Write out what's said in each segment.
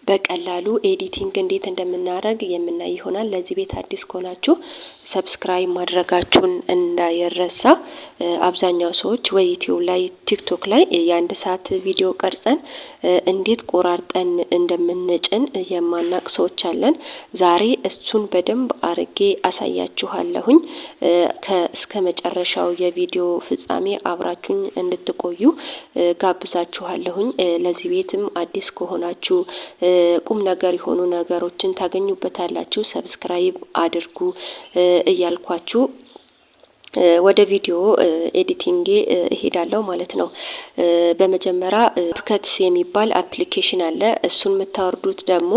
በቀላሉ editing እንዴት እንደምናደርግ የምናይ ይሆናል። ለዚህ ቤት አዲስ ከሆናችሁ subscribe ማድረጋችሁን እንዳይረሳ። አብዛኛው ሰዎች ወይ ዩቲዩብ ላይ፣ ቲክቶክ ላይ የአንድ ሰዓት ቪዲዮ ቀርጸን እንዴት ቆራርጠን እንደምንጭን የማናቅ ሰዎች አለን። ዛሬ እሱን በደንብ አርጌ አሳያችኋለሁኝ። እስከ መጨረሻው የቪዲዮ ፍጻሜ አብራችሁኝ እንድትቆዩ ጋብዛችኋለሁኝ። ለዚህ ቤትም አዲስ ከሆናችሁ ቁም ነገር የሆኑ ነገሮችን ታገኙበታላችሁ። Subscribe አድርጉ እያልኳችሁ ወደ ቪዲዮ editing እሄዳለሁ ማለት ነው። በመጀመሪያ CapCut የሚባል application አለ። እሱን የምታወርዱት ደግሞ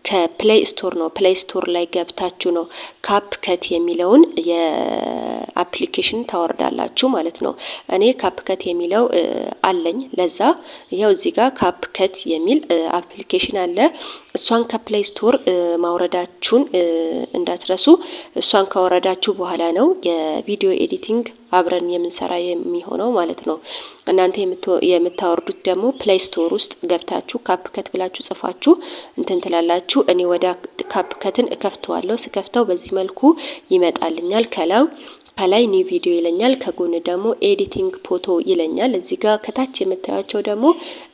ከ Play Store ነው። Play Store ላይ ገብታችሁ ነው CapCut የሚለውን የ application ታወርዳላችሁ ማለት ነው። እኔ CapCut የሚለው አለኝ። ለዛ ይኸው እዚህ ጋር CapCut የሚል application አለ። እሷን ከ Play Store ማውረዳችሁን እንዳትረሱ። እሷን ካወረዳችሁ በኋላ ነው የቪዲዮ editing አብረን የምንሰራ የሚሆነው ማለት ነው። እናንተ የምታወርዱት ደግሞ Play Store ውስጥ ገብታችሁ CapCut ብላችሁ ጽፋችሁ እንትን ትላላችሁ። እኔ ወደ CapCut ን እከፍተዋለሁ። ስከፍተው በዚህ መልኩ ይመጣልኛል። ከላይ new video ይለኛል። ከጎን ደግሞ editing photo ይለኛል። እዚህ ጋር ከታች የምታያቸው ደግሞ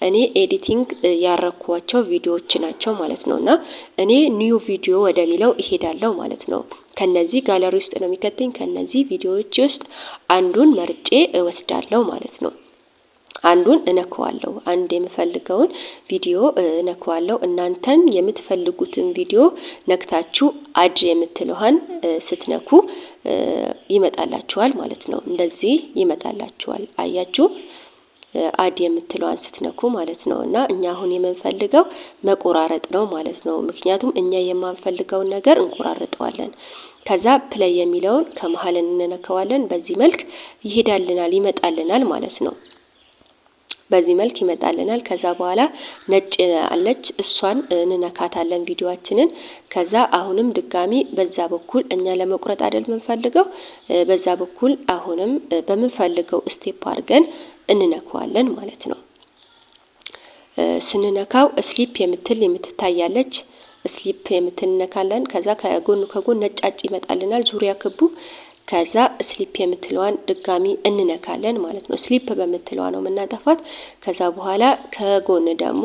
እኔ editing ያረኳቸው ቪዲዮዎች ናቸው ማለት ነው። እና እኔ new video ወደሚለው እሄዳለሁ ማለት ነው። ከነዚህ ጋለሪ ውስጥ ነው የሚከተኝ። ከነዚህ ቪዲዮዎች ውስጥ አንዱን መርጬ እወስዳለሁ ማለት ነው። አንዱን እነከዋለሁ። አንድ የምፈልገውን ቪዲዮ እነከዋለሁ። እናንተም የምትፈልጉትን ቪዲዮ ነክታችሁ add የምትለዋን ስትነኩ ይመጣላችኋል ማለት ነው። እንደዚህ ይመጣላችኋል። አያችሁ፣ add የምትለዋን ስትነኩ ማለት ነው። እና እኛ አሁን የምንፈልገው መቆራረጥ ነው ማለት ነው። ምክንያቱም እኛ የማንፈልገውን ነገር እንቆራርጠዋለን። ከዛ play የሚለውን ከመሀል እንነከዋለን። በዚህ መልክ ይሄዳልናል፣ ይመጣልናል ማለት ነው። በዚህ መልክ ይመጣልናል። ከዛ በኋላ ነጭ አለች፣ እሷን እንነካታለን ቪዲዮአችንን። ከዛ አሁንም ድጋሚ በዛ በኩል እኛ ለመቁረጥ አይደል የምንፈልገው፣ በዛ በኩል አሁንም በምንፈልገው step አድርገን እንነካዋለን ማለት ነው። ስንነካው snip የምትል የምትታያለች፣ snip የምትል እንነካለን። ከዛ ከጎን ከጎን ነጫጭ ይመጣልናል ዙሪያ ክቡ። ከዛ snip የምትለዋን ድጋሚ እንነካለን ማለት ነው። Snip በምትለዋ ነው የምናጠፋት። ከዛ በኋላ ከጎን ደግሞ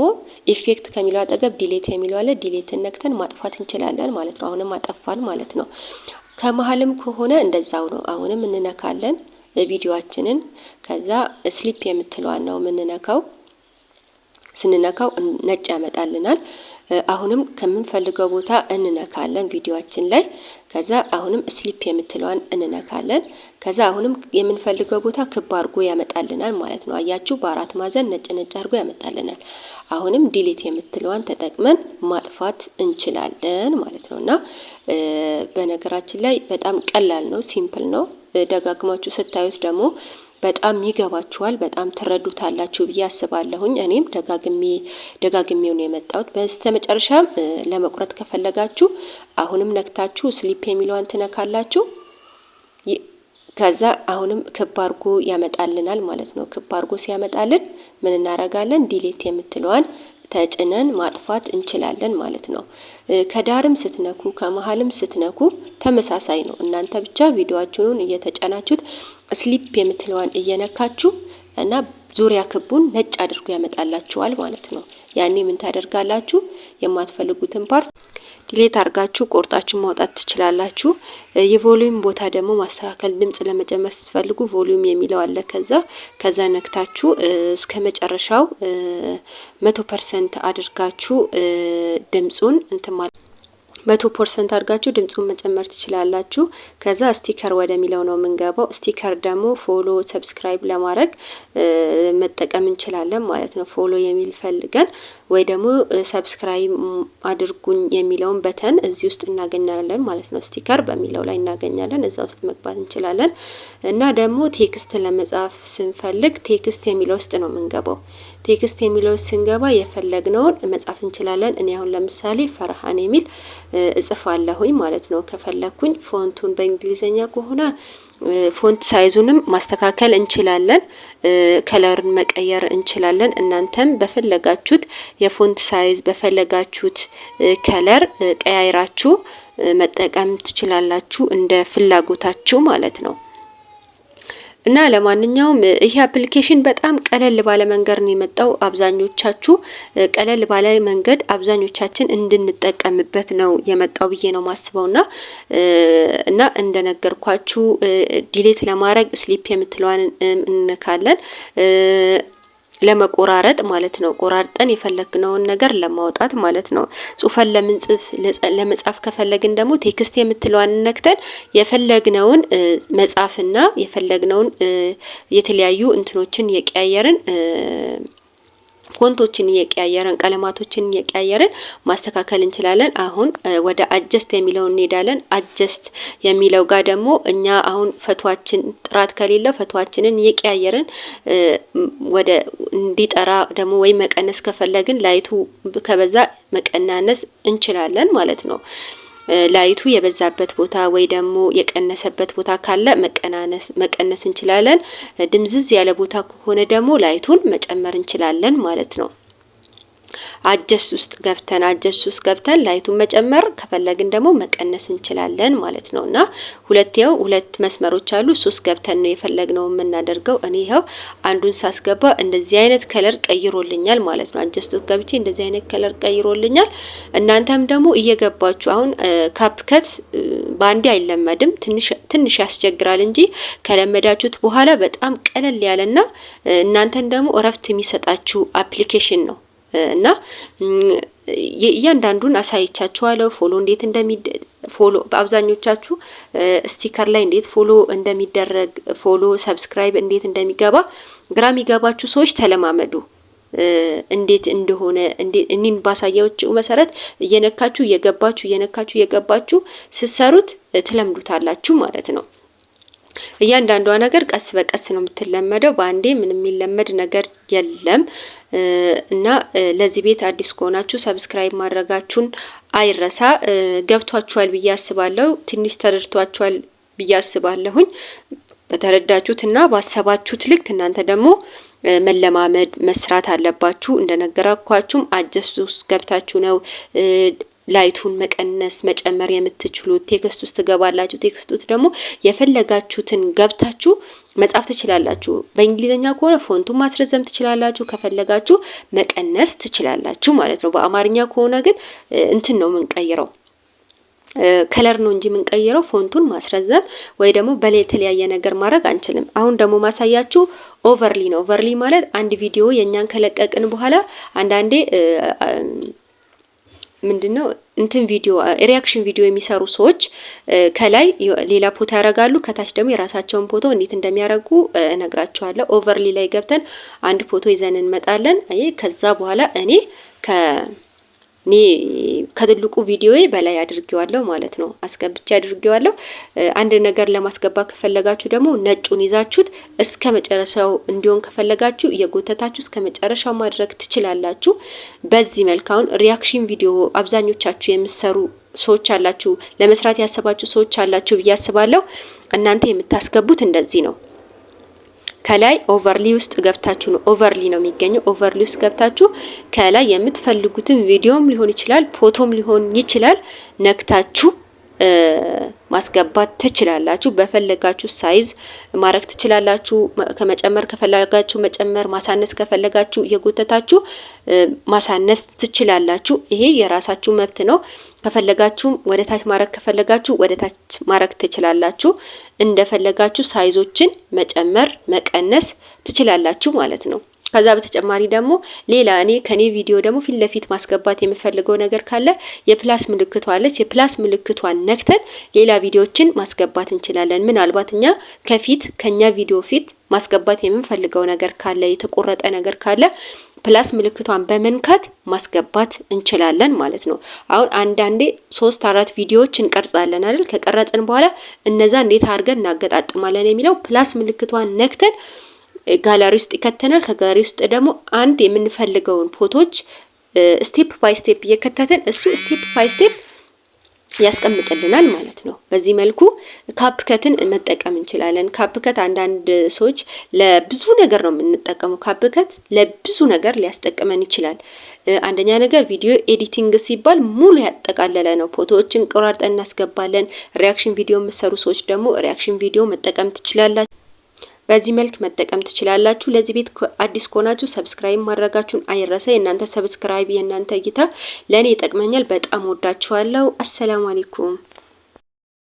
effect ከሚለው አጠገብ delete የሚለው አለ። Delete ነክተን ማጥፋት እንችላለን ማለት ነው። አሁንም አጠፋን ማለት ነው። ከመሀልም ከሆነ እንደዛው ነው። አሁንም እንነካለን ቪዲዮአችንን። ከዛ snip የምትለዋን ነው የምንነካው። ስንነካው ነጭ ያመጣልናል። አሁንም ከምንፈልገው ቦታ እንነካለን ቪዲዮአችን ላይ። ከዛ አሁንም snip የምትለዋን እንነካለን። ከዛ አሁንም የምንፈልገው ቦታ ክብ አድርጎ ያመጣልናል ማለት ነው። አያችሁ፣ በአራት ማዕዘን ነጭ ነጭ አድርጎ ያመጣልናል። አሁንም delete የምትለዋን ተጠቅመን ማጥፋት እንችላለን ማለት ነው። እና በነገራችን ላይ በጣም ቀላል ነው፣ simple ነው። ደጋግማችሁ ስታዩት ደግሞ በጣም ይገባችኋል፣ በጣም ትረዱታላችሁ ብዬ አስባለሁኝ። እኔም ደጋግሜ ደጋግሜው ነው የመጣሁት። በስተመጨረሻም ለመቁረጥ ከፈለጋችሁ አሁንም ነክታችሁ snip የሚለዋን ትነካላችሁ። ከዛ አሁንም ክብ አድርጎ ያመጣልናል ማለት ነው። ክብ አድርጎ ሲያመጣልን ምን እናደርጋለን? Delete የምትለዋን ተጭነን ማጥፋት እንችላለን ማለት ነው። ከዳርም ስትነኩ ከመሀልም ስትነኩ ተመሳሳይ ነው። እናንተ ብቻ ቪዲዮአችሁን እየተጫናችሁት snip የምትለዋን እየነካችሁ እና ዙሪያ ክቡን ነጭ አድርጎ ያመጣላችኋል ማለት ነው። ያኔ ምን ታደርጋላችሁ? የማትፈልጉትን part delete አድርጋችሁ ቆርጣችሁ ማውጣት ትችላላችሁ። የ volume ቦታ ደግሞ ማስተካከል፣ ድምጽ ለመጨመር ስትፈልጉ volume የሚለው አለ። ከዛ ነክታችሁ እስከ መጨረሻው 100% አድርጋችሁ ድምጹን እንትን ማለት 100% አድርጋችሁ ድምጹን መጨመር ትችላላችሁ። ከዛ sticker ወደሚለው ነው የምንገባው። Sticker ደግሞ follow፣ subscribe ለማድረግ መጠቀም እንችላለን ማለት ነው። Follow የሚል ፈልገን ወይ ደግሞ subscribe አድርጉኝ የሚለውን button እዚህ ውስጥ እናገኛለን ማለት ነው። Sticker በሚለው ላይ እናገኛለን። እዛ ውስጥ መግባት እንችላለን። እና ደግሞ text ለመጻፍ ስንፈልግ text የሚለው ውስጥ ነው የምንገባው። Text የሚለው ስንገባ የፈለግነውን መጻፍ እንችላለን። እኔ አሁን ለምሳሌ ፈርሃን የሚል እጽፋለሁኝ ማለት ነው። ከፈለኩኝ font ኡን በእንግሊዘኛ ከሆነ Font size ኡንም ማስተካከል እንችላለን። Color ን መቀየር እንችላለን። እናንተም በፈለጋችሁት የ font size፣ በፈለጋችሁት color ቀያይራችሁ መጠቀም ትችላላችሁ፣ እንደ ፍላጎታችሁ ማለት ነው። እና ለማንኛውም ይሄ application በጣም ቀለል ባለ መንገድ ነው የመጣው። አብዛኞቻችሁ ቀለል ባለ መንገድ አብዛኞቻችን እንድንጠቀምበት ነው የመጣው ብዬ ነው ማስበው። እና እንደነገርኳችሁ delete ለማድረግ snip የምትለዋን እንነካለን፣ ለመቆራረጥ ማለት ነው። ቆራርጠን የፈለግነውን ነገር ለማውጣት ማለት ነው። ጽሁፈን ለምንጽፍ ለመጻፍ ከፈለግን ደግሞ text የምትለዋን ነክተን የፈለግነውን መጻፍና የፈለግነውን የተለያዩ እንትኖችን እየቀያየርን፣ font ኦችን እየቀያየርን፣ ቀለማቶችን እየቀያየርን ማስተካከል እንችላለን። አሁን ወደ adjust የሚለው እንሄዳለን። Adjust የሚለው ጋር ደግሞ እኛ አሁን ፎቷችን ጥራት ከሌለው ፎቷችንን እየቀያየርን ወደ እንዲጠራ ደግሞ ወይ መቀነስ ከፈለግን፣ light ኡ ከበዛ መቀናነስ እንችላለን ማለት ነው። Light ኡ የበዛበት ቦታ ወይ ደግሞ የቀነሰበት ቦታ ካለ መቀናነስ መቀነስ እንችላለን። ድምዝዝ ያለ ቦታ ከሆነ ደግሞ light ኡን መጨመር እንችላለን ማለት ነው። Adjust ውስጥ ገብተን light ኡን መጨመር ከፈለግን ደግሞ መቀነስ እንችላለን ማለት ነው። እና ሁለት ይኸው ሁለት መስመሮች አሉ። ሶስት ገብተን ነው የፈለግነው የምናደርገው። እኔ ይኸው አንዱን ሳስገባ እንደዚህ አይነት color ቀይሮልኛል ማለት ነው። Adjust ውስጥ ገብቼ እንደዚህ አይነት color ቀይሮልኛል። እናንተም ደግሞ እየገባችሁ አሁን CapCut በአንዴ አይለመድም፣ ትንሽ ትንሽ ያስቸግራል እንጂ ከለመዳችሁት በኋላ በጣም ቀለል ያለና እናንተን ደግሞ እረፍት የሚሰጣችሁ application ነው። እና እያንዳንዱን አሳይቻችኋለሁ። Follow እንዴት እንደሚ follow በአብዛኞቻችሁ sticker ላይ እንዴት follow እንደሚደረግ፣ follow subscribe እንዴት እንደሚገባ ግራ የሚገባችሁ ሰዎች ተለማመዱ። እንዴት እንደሆነ እኔን ባሳየኋችሁ መሰረት እየነካችሁ እየገባችሁ፣ እየነካችሁ እየገባችሁ ስትሰሩት ትለምዱታላችሁ ማለት ነው። እያንዳንዷ ነገር ቀስ በቀስ ነው የምትለመደው። በአንዴ ምንም የሚለመድ ነገር የለም። እና ለዚህ ቤት አዲስ ከሆናችሁ subscribe ማድረጋችሁን አይረሳ። ገብቷችኋል ብዬ አስባለሁ። ትንሽ ተረድቷችኋል ብዬ አስባለሁኝ። በተረዳችሁትና ባሰባችሁት ልክ እናንተ ደግሞ መለማመድ መስራት አለባችሁ። እንደነገርኳችሁም adjust ውስጥ ገብታችሁ ነው light ኡን መቀነስ መጨመር የምትችሉት። Text ውስጥ ትገባላችሁ። Text ውስጥ ደግሞ የፈለጋችሁትን ገብታችሁ መጻፍ ትችላላችሁ። በእንግሊዝኛ ከሆነ font ኡን ማስረዘም ትችላላችሁ። ከፈለጋችሁ መቀነስ ትችላላችሁ ማለት ነው። በአማርኛ ከሆነ ግን እንትን ነው የምንቀይረው፣ color ነው እንጂ የምንቀይረው font ኡን ማስረዘም ወይ ደግሞ በተለያየ ነገር ማድረግ አንችልም። አሁን ደግሞ ማሳያችሁ overlay ነው። Overlay ማለት አንድ ቪዲዮ የእኛን ከለቀቅን በኋላ አንዳንዴ ምንድነው እንትን ቪዲዮ reaction ቪዲዮ የሚሰሩ ሰዎች ከላይ ሌላ ፎቶ ያደርጋሉ፣ ከታች ደግሞ የራሳቸውን ፎቶ እንዴት እንደሚያደርጉ እነግራችኋለሁ። Overlay ላይ ገብተን አንድ ፎቶ ይዘን እንመጣለን። አይ ከዛ በኋላ እኔ ከትልቁ ቪዲዮዬ በላይ አድርጌዋለሁ ማለት ነው። አስገብቼ አድርጌዋለሁ። አንድ ነገር ለማስገባት ከፈለጋችሁ ደግሞ ነጩን ይዛችሁት እስከ መጨረሻው እንዲሆን ከፈለጋችሁ እየጎተታችሁ እስከ መጨረሻው ማድረግ ትችላላችሁ። በዚህ መልክ አሁን reaction ቪዲዮ አብዛኞቻችሁ የምትሰሩ ሰዎች አላችሁ፣ ለመስራት ያሰባችሁ ሰዎች አላችሁ ብዬ አስባለሁ። እናንተ የምታስገቡት እንደዚህ ነው። ከላይ overlay ውስጥ ገብታችሁ ነው። Overlay ነው የሚገኘው። Overlay ውስጥ ገብታችሁ ከላይ የምትፈልጉትን ቪዲዮም ሊሆን ይችላል፣ ፎቶም ሊሆን ይችላል፣ ነክታችሁ ማስገባት ትችላላችሁ። በፈለጋችሁ size ማድረግ ትችላላችሁ። ከመጨመር ከፈለጋችሁ መጨመር፣ ማሳነስ ከፈለጋችሁ እየጎተታችሁ ማሳነስ ትችላላችሁ። ይሄ የራሳችሁ መብት ነው። ከፈለጋችሁም ወደ ታች ማድረግ ከፈለጋችሁ ወደ ታች ማድረግ ትችላላችሁ። እንደፈለጋችሁ size ኦችን መጨመር መቀነስ ትችላላችሁ ማለት ነው። ከዛ በተጨማሪ ደግሞ ሌላ እኔ ከኔ ቪዲዮ ደግሞ ፊት ለፊት ማስገባት የምፈልገው ነገር ካለ የ plus ምልክቷ አለች። የ plus ምልክቷን ነክተን ሌላ ቪዲዮዎችን ማስገባት እንችላለን። ምናልባት እኛ ከፊት ከኛ ቪዲዮ ፊት ማስገባት የምንፈልገው ነገር ካለ፣ የተቆረጠ ነገር ካለ plus ምልክቷን በመንካት ማስገባት እንችላለን ማለት ነው። አሁን አንዳንዴ ሶስት አራት ቪዲዮዎች እንቀርጻለን አይደል? ከቀረጽን በኋላ እነዛ እንዴት አድርገን እናገጣጥማለን የሚለው plus ምልክቷን ነክተን ጋላሪ ውስጥ ይከተናል። ከጋላሪ ውስጥ ደግሞ አንድ የምንፈልገውን ፎቶዎች step by step እየከተትን እሱ step by step ያስቀምጥልናል ማለት ነው። በዚህ መልኩ CapCut ን መጠቀም እንችላለን። CapCut አንዳንድ ሰዎች ለብዙ ነገር ነው የምንጠቀመው። CapCut ለብዙ ነገር ሊያስጠቅመን ይችላል። አንደኛ ነገር video editing ሲባል ሙሉ ያጠቃለለ ነው። ፎቶዎችን ቆራርጠን እናስገባለን። Reaction video የምትሰሩ ሰዎች ደግሞ reaction video መጠቀም ትችላላችሁ። በዚህ መልክ መጠቀም ትችላላችሁ። ለዚህ ቤት አዲስ ከሆናችሁ subscribe ማድረጋችሁን አይረሳ። የእናንተ subscribe፣ የእናንተ እይታ ለእኔ ይጠቅመኛል። በጣም ወዳችኋለሁ። السلام عليكم።